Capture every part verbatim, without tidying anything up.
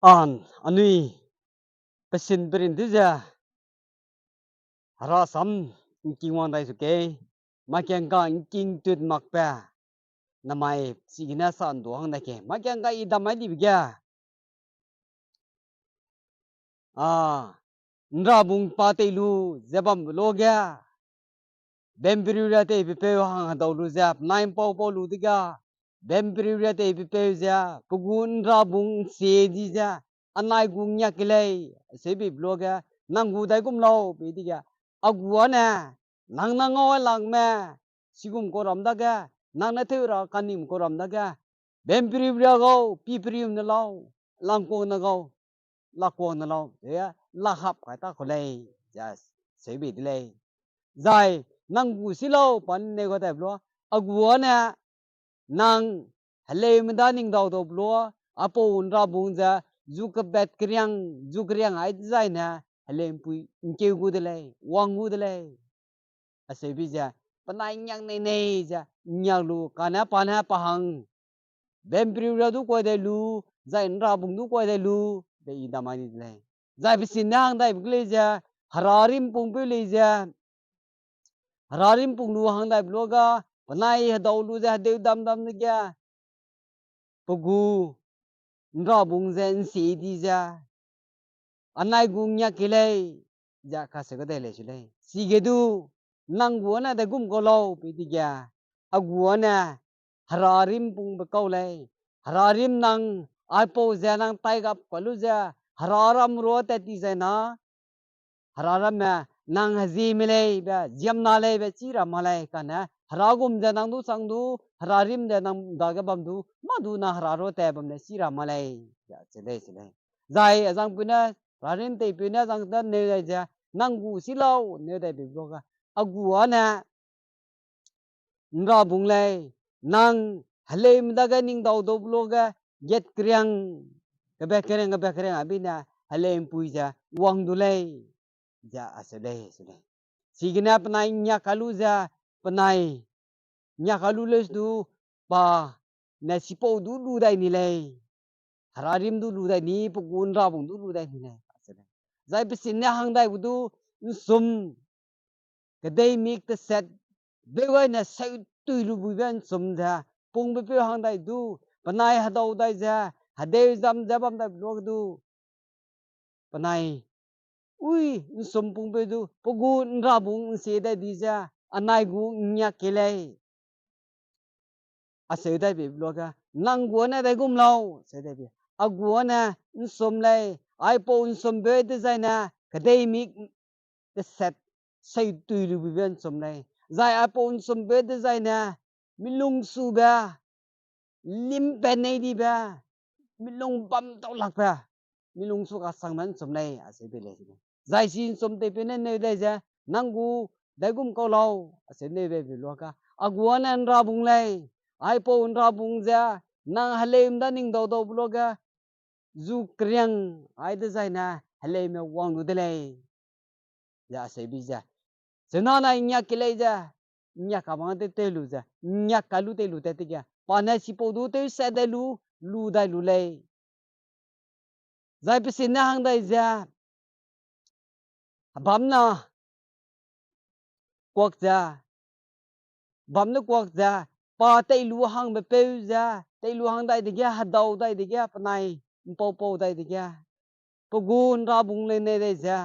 An, anui, pesin perin tew ze, herasam ’ngking wang dai su kei, makangka ’ngking tut makbe, namai chigene sa ’ndu hang dai kei, makangka i dam mai dibe ge, a, ’nrabung pa tei lu ze bambe luage, bempriu ria tei pepeu hang hedau lu ze, penai ’mpau pau lu dege, bempriu ria tei pepeu ze, pe gu ’nrabung ’nsie di ze, anai gu ’ngngiak ke lei, aseubeibe luage, nang gu daigum lau, pe dege, a gu â ne, nang ne ngau lakme, chigum kau ram dage, nang ne tew ra kanim kau ram dage, bempriu ria gau, pipriu ne lau, langkuang ne gau, lakuang ne lau, ze, lahap kai ta kau lei, ze, seubei de lei. Zai, nang gu si lau, pa ne neu ga dai be lua, a gu â ne, nang heleume da ning dau dau be lua, aipau ’nrabung ze, zu kebet keriang, zu keriang ai dezaine, heleu'mpui ’ngkeu gu de lei, wang gu de lei. Aseubei ze, penai ’ngngiak nei nei ze, ’ngngiak lu, kane pa ne pa hang, bempriu ria du kuai dai lu, zai ’nrabung du kuai dai lu, be i dam mai di de lei. Zai pesin ne hang daibe ge lei ze, herarimpung peu lei ze, herarimpung lu hang daibe luage, penai hedau lu ze hedeu dam dam dege, pe gu ’nrabung ze ’nsie di ze, anai gu ’ngngiak ke lei, ze kaseu ga dai lei su lei. Chige du, nang gu â ne daigum kau lau, pe dege, a gu â ne, herarimpungbe kau lei, herarim nang, aipau ze nang taigap ka lu ze, heraram rua tat ti zai na, heraramme, nang hezieme lei be, ziemna lei be, chî ra ma lei, kane, heragum ze nang du chang du, herarim ze nang dage bam du, mâ du na hera rua tat bam lei, chî ra ma lei, ze lei, ze lei. Zai, azangpeu ne, herarim teipeu ne, azang da neu dai ze, nang gu si lau, neu dai be luage, a gu â ne, ’nrabung lei, nang heleume dage ning dau dau be luage, gat keriang, kebet keriang, kebet keriang, a bi ne, heleu'mpui ze, wang du lei, ze aseu lei, su lei. Chigene penai ’ngngiak ka lu ze, penai, ’ngngiak ka lu leu du, pa ne chipau du lu dai ni lei. Herarim du lu dai ni, pe gu ’nrabung du lu dai ni lei, aseu lei. Zai pesin ne hang dai gu du, ’nsum, kedei mik teset, beu gai ne seutui lu buibe ’nsum ze, pungbe peu hang dai du, penai hedau dai ze, hedeu zam ze bam dai be luage du, penai, ui, ’nsum pungpeu du, pe gu ’nrabung ’nsie dai di ze, anai gu ’ngngiak ke lei. Aseu dai be luage, nang gu â ne daigum lau, seu dai be. A gu â ne, ’nsum lei, aipau ’nsumbeu dezaine, kedei mik teset, seutui lu buibe ’nsum lei. Zai aipau ’nsumbeu dezaine, milung sube, limpat nei dibe, milung bam tau lakbe, milung su kasangbe ’nsum lei, aseu bei lei. Zai chi ’nsum teipeu ne neu dai ze, nang gu daigum kau lau, aseu neu bei be luage, a gu â ne ’nrabung lei, aipau ’nrabung ze, nang heleume da ning dau dau be luage, zu keriang ai dezaine heleume wang lu de lei, ze aseu bi ze. Chuna nai ’ngngiak ke lei ze, ’ngngiak ka bang tew tew lu ze, ’ngngiak ka lu tei lu tat dege, pa ne chipau du tewsat dai lu, lu dai lu lei. Zai pesin ne hang dai ze, hebam ne kuak ze, bam ne kuak ze, pa tei lu hangbe peu ze, tei lu hang dai dege, hedau dai dege, penai ’mpau pau dai dege, pe gu ’nrabung lei nei dai ze,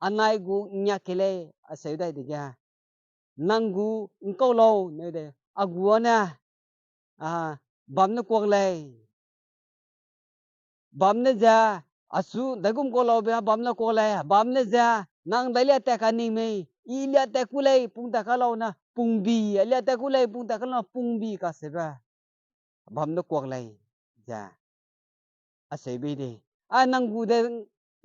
anai gu ’ngngiak ke lei, aseu dai dege, nang gu ’ngkau lau, neu dai, a gu â ne, a, bam ne kuak lei. Bam ne ze, achu, daigum kau laube, bam ne kuak lei, bam ne ze, nang dai lia tat kaning mei, i lia tat ku lei, pung tat ka lau na, pungbi, a lia tat ku lei, pung tat ka lau na, pungbi kaseube. Bam ne kuak lei, ze. Aseu bei de. A nang gu de,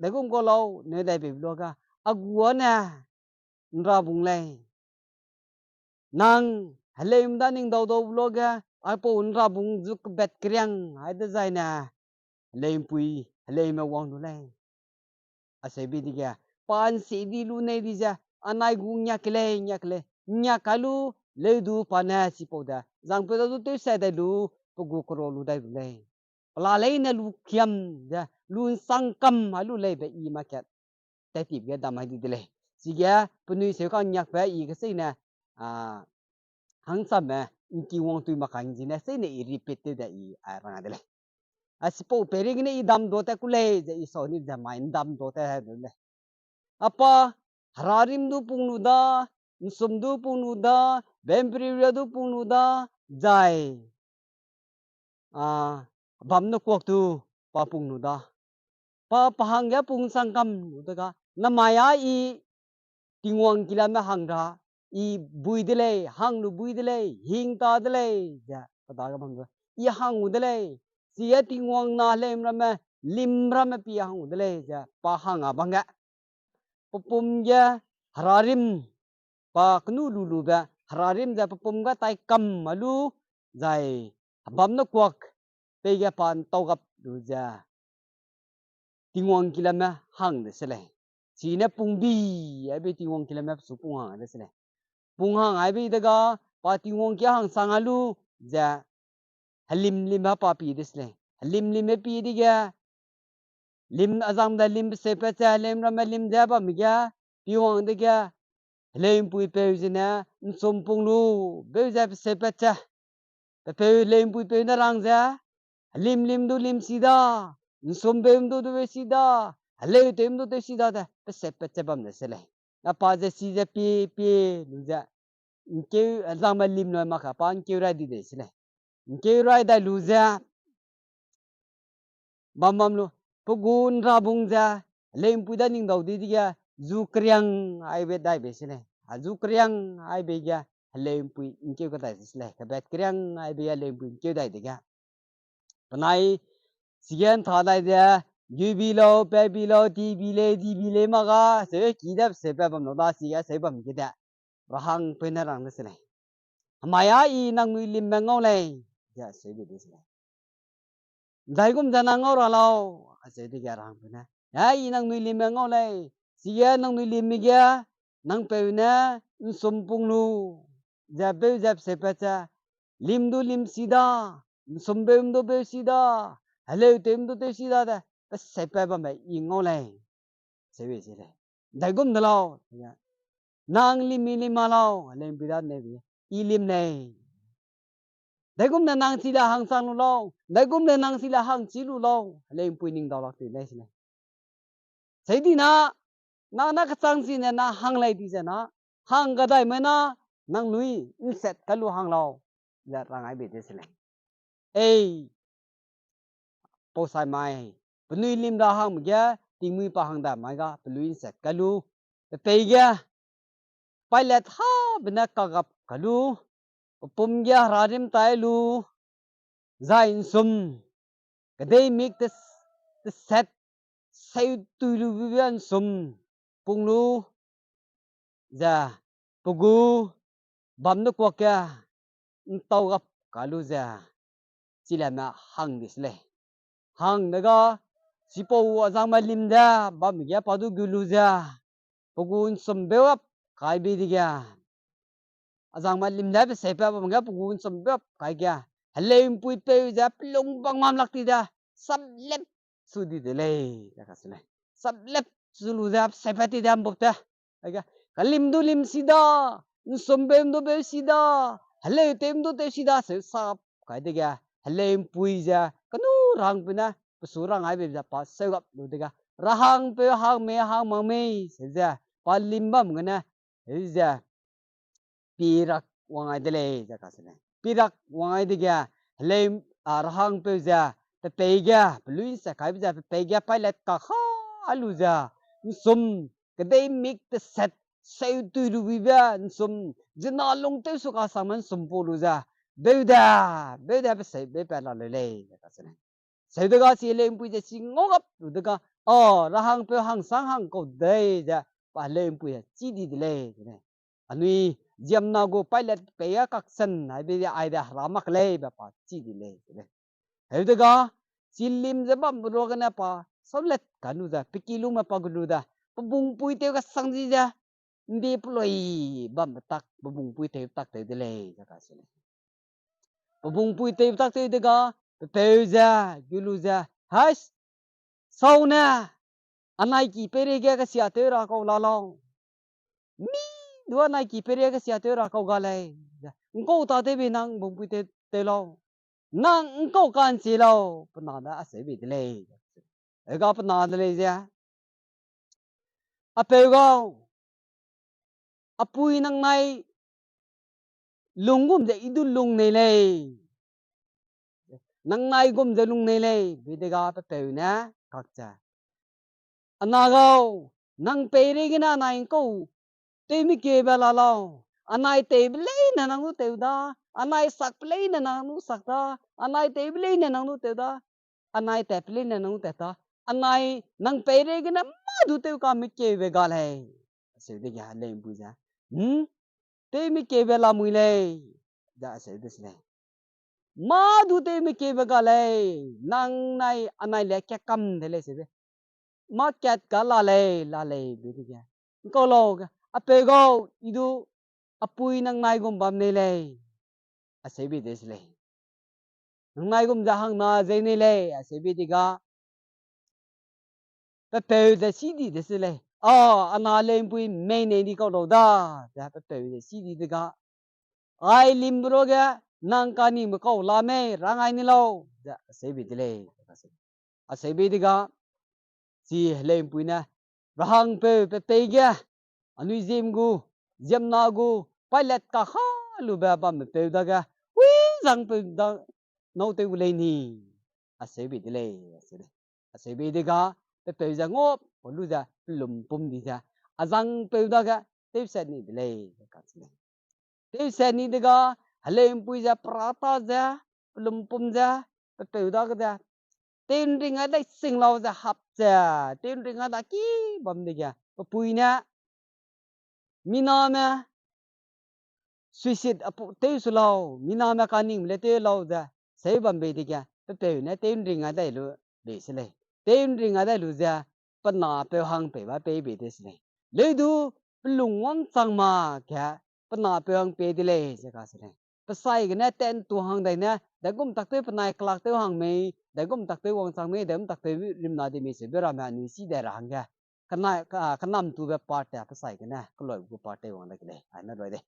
daigum kau lau, neu dai bei be luage, a gu â ne, ’nrabung lei. Nang heleume da ning dau dau be luage, aipau ’nrabung zu kebet keriang ai dezaine, heleu'mpui, heleume wang lu lei. Aseu bi dege, pa ’nsie di lu nei di ze, anai gu ’ngngiak ke lei, ’ngngiak ke lei, ’ngngiak ka lu, leu du pa ne chipau de, zangpeu da du tewsat dai lu, pe gu kera lu dai lu lei. pela leine lu kiam ze, lu ’nsang kam a lu leibe i market tat tibe ge dam hai di de lei. Chige penui seu ka'ngiakbe i keseine, a, hangsamme, ’ngki wang tui mak ka'nzine seine i repeat tew de i, a, rang de lei. A, chipau peireigene i dam do tat ku lei ze i sau ni ze mai ’ndam do tat hai de lei. A pa, herarim du pung lu da, ’nsum du pung lu da, bempriria du pung lu da, zai, a, bam ne kuak tu pa pung lu da. Pa, pa hangge pung ’nsang kam lu dega, namai â i Tingwang kilame hang ra, i bui de lei, hang lu bui de lei, hing ta de lei, ze pe dage bam du, i hang gu de lei, chige Tingwang na heleume ramme, lim ramme pie hang gu de lei, ze pa hang a bang ge. Pe pum ge herarim, pa kenu lu lube herarim ze pe pum ge tai kam a lu, zai hebam ne kuak, peige pa ’ntau gap lu ze Tingwang kilame hang de se lei. Chine pung bi aibe Tingwang kilame pesu pung hang ai de se lei. Pung hang aibe dega, pa Tingwang ki hang sang a lu, ze helim lim ha pa pi de se lei. Helim lim e pi dege, lim azang de lim pe seu pat ze, heleume ramme lim ze bamme ge, pi wang dege, heleu'mpuipeu zene, ’nsum pung lu, beu ze pe seu pat ze. Pe peu heleu'mpuipeu ne rang ze, helim lim du lim si da, ’nsum beu du du beu si da, heleu tew du tew si da de, pe seu pat ze bam de se lei. A pa ze si ze pie, pie lu ze, ’ngkeu, azangme lim loi mak ka pa ’ngkeu rai di de se lei. ’Ngkeu rai dai lu ze, bam bam lu, pe gu ’nrabung ze, heleu'mpui da ning dau di dege, zu keriang aibe dai bei se lei. A zu keriang aibe ge, heleu'mpui ’ngkeu kadai se lei. Kebet keriang aibe ge heleu'mpui ’ngkeu dai dege, penai, chige ’ntha dai ze, geu bi lau, pe bi lau, ti bi lei, di bi lei mak ga, seu ki de seu pat bam lau da, chige seu bam ge de, rahangpeu ne rang de se lei. Hemai â i nangnui limbe ngau lei, ze seu de se lei. ’Ndaigum ze nang ngau ra lau, acheu dege rahangpeu ne, a i nangnui limbe ngau lei, chige nangnui limbe ge, nang peu ne, ’nsum pung lu, ze beu ze pe seu pat ze, lim du lim si da, ’nsum beu du beu si da, heleu tew du tew si da de, pe seu pat bambe i ngau lei, seu se lei. ’Ndaigum de lau, nang lim mi lim ma lau, heleu'mpui da ne bi, i lim lei. ’Ndaigum ne nang chi le hang chang lu lau, ’ndaigum ne nang chi le hang chi lu lau, heleu'mpui ning dau lak ti lei se lei. Seidina, nang na kechang chine na hang lei di ze na, hang kadai mai na, nangnui ’nset ka lu hang lau, ze rang ai bei de se lei. Ei, pau sai mai, penui lim ra hangbe ge, tingmui pa hang da mai ga, pelui ’nset ka lu, pe pei ge, Pailat hâbe ne kagap ka lu, pe pum ge herarim tai lu, zai ’nsum, kedei mik te, teset, seu tui lu bube ’nsum, pung lu, ze, pe gu, bam ne kuak ge, ’ntau gap ka lu ze, chilame hang di se lei. Hang dege, chipau azangme lim de, bam ge pa du gu lu ze, pe gu ’nsum beu gap kai bi dege, azangme lim de pe seu pat bam ge pe gu ’nsum beu gap kai ge, heleu'mpuipeu ze pelung bang mam lak ti de, saplep su di de lei, ze ka se lei. Saplep su lu ze pe seu pat ti de ’mbap te. Aige, kalim du lim si da, ’nsum beu du beu si da, heleu tew du tew si da, seu sap kai dege, heleu'mpui ze, kenu rahangpeu ne, pe su rang ai bei ze pa seu gap lu dege, rahangpeu hang mei hang mak mei, seu ze, pa lim bam gene, heu ze, pirak wang ai de lei, ze ka se lei. Pirak wang ai dege, heleu, a, rahangpeu ze, pe pei ge, pelui ’nset kaibe ze, pe pei ge Pailat kakha lu ze, ’nsum, kedei mik teset, seu tui lu bibe, ’nsum, zina lung tew su kasangme ’nsum pau lu ze, beu de, beu de pe seu beu pat la leu lei, ze ka se lei. Seu dege chi heleu'mpui ze chi ngau gap lu dege, a, rahangpeu hang sang hang kau dei ze, pa heleu'mpui ze chî di de lei, ze lei. Anui ziemmena gu Pailat pei ge kaksen, aibe de ai de hera mak lei, be pa chî di lei, ze lei. Heu dege, chi lim ze bambe ruagene pa, saulet ka lu ze, pe ki lume pa gu lu de, pe bungpui tew kasang di ze, ’ndi pelui bambe tak, pe bungpui tew tak tew de lei, ze ka se lei. Pe bungpui tew tak tew dege, Pepeu ze, gu lu ze, Hais, sau ne, anai ki peireige kesiatew ra kau la lau. Mi du anai ki peireige kesiatew ra kau ga lei. ’Ngkau tâtewbe nang bungpui tew, tew lau. Nang ’ngkau ka'nchi lau, pe na de acheu bei de lei. Ega pe na de lei ze, A peu gau, a pui nangnai lung gum ze I du lung nei lei. Nangnai gum ze lung nei lei, be dega pe peu ne kak ze, A na gau, nang peireigene anai ’ngkau tewmekeube la lau. Anai tewbe leine nang du tew da, anai sakbe leine nang du sak da, anai tewbe leine nang du tew da, anai tatbe leine nang du tat da, anai nang peireigene mâ du tew kamekeube ga lei. Acheu dege heleu'mpui ze, Hm, tewmekeube lamui lei, ze acheu de se lei. Mâ du tewmekeube ga lei, nangnai anai le kakam de lei seube. Mâ kat ga la lei, la lei be dege, ’ngkau lau ge, A peu gau, I du a pui nangnai gum bam nei lei, acheu bei de se lei. Nangnai gum ze hangna zei nei lei, acheu bei dega, pe peu ze sî di de se lei. A, a na heleu'mpui mei nei di kau lau da, ze pe peu ze sî di dega, Ai limbe ruage nang kaningbe kau la mei, rang ai ni lau, ze acheu bei de lei. Acheu bei dega, chi heleu'mpui ne, Rahangpeu pe pei ge, anui ziem gu, ziemna gu, paî lat kahâ lube bambe peu dage, wi zangpeu da nâu tew gu lei ni, acheu bei de lei, acheu lei. Acheu bei dega, pe peu ze ngau lu ze, pe lumpum di ze, a zangpeu dage, tewsat ni de lei, ze kacheu lei. Tewsat ni dega, heleu'mpui ze, perata ze, pe lumpum ze, pe peu dage ze, tew ’nring ai dai sing lau ze hap ze, tew ’nring ai da ki bam dege, pe pui ne, Miname suicide apu tew su lau, miname kaningbe le tew lau ze, seu bam bei dege, pe peu ne tew ’nring ai dai lu bei se lei. Tew ’nring ai dai lu ze, pe na peu hang pei ba pei bei de se lei. Leu du, pe lung wangchang ma ge, pe na peu hang pei de lei, ze kacheu lei. Pe sai gene tat ’ntu hang dai ne, daigum tak tew penai kelak tew hang mei, daigum tak tew wangchang mei, daigum tak tew rimna di mei seube ramme anui chî dai ra hangge, kena, ka, kenamtube part te pe sai gene, keloi gu part tew wang dai ke lei, aine loi de.